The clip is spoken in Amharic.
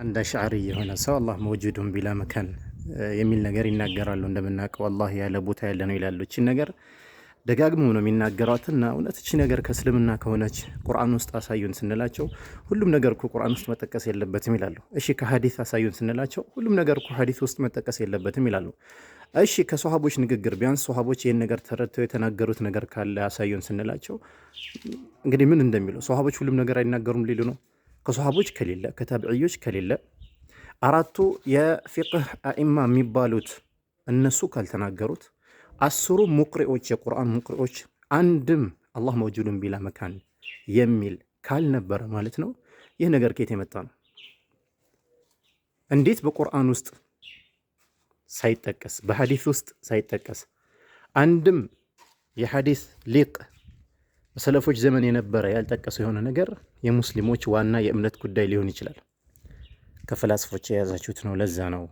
አንድ አሽዓሪ የሆነ ሰው አላህ موجود بلا مكان የሚል ነገር ይናገራሉ። እንደምናውቀው አላህ ያለ ቦታ ያለ ነው ይላሉ። እቺን ነገር ደጋግሞ ነው የሚናገሯትና እውነት እቺ ነገር ከእስልምና ከሆነች ቁርአን ውስጥ አሳዩን ስንላቸው ሁሉም ነገር እኮ ቁርአን ውስጥ መጠቀስ የለበትም ይላሉ። እሺ ከሀዲስ አሳዩን ስንላቸው ሁሉም ነገር እኮ ሀዲስ ውስጥ መጠቀስ የለበትም ይላሉ። እሺ ከሶሃቦች ንግግር ቢያንስ ሶሃቦች ይህን ነገር ተረድተው የተናገሩት ነገር ካለ አሳዩን ስንላቸው እንግዲህ ምን እንደሚሉ ሶሃቦች ሁሉም ነገር አይናገሩም ሊሉ ነው። ከሶሃቦች ከሌለ፣ ከታብዕዮች ከሌለ፣ አራቱ የፊቅህ አኢማ የሚባሉት እነሱ ካልተናገሩት፣ 10ሩ ሙቅሪዎች፣ የቁርአን ሙቅሪዎች አንድም አላህ موجود بلا مكان የሚል ካልነበረ ማለት ነው። ይህ ነገር ከየት የመጣ ነው? እንዴት በቁርአን ውስጥ ሳይጠቀስ፣ በሐዲስ ውስጥ ሳይጠቀስ፣ አንድም የሐዲስ ሊቅ በሰለፎች ዘመን የነበረ ያልጠቀሰው የሆነ ነገር የሙስሊሞች ዋና የእምነት ጉዳይ ሊሆን ይችላል? ከፈላስፎች የያዛችሁት ነው። ለዛ ነው።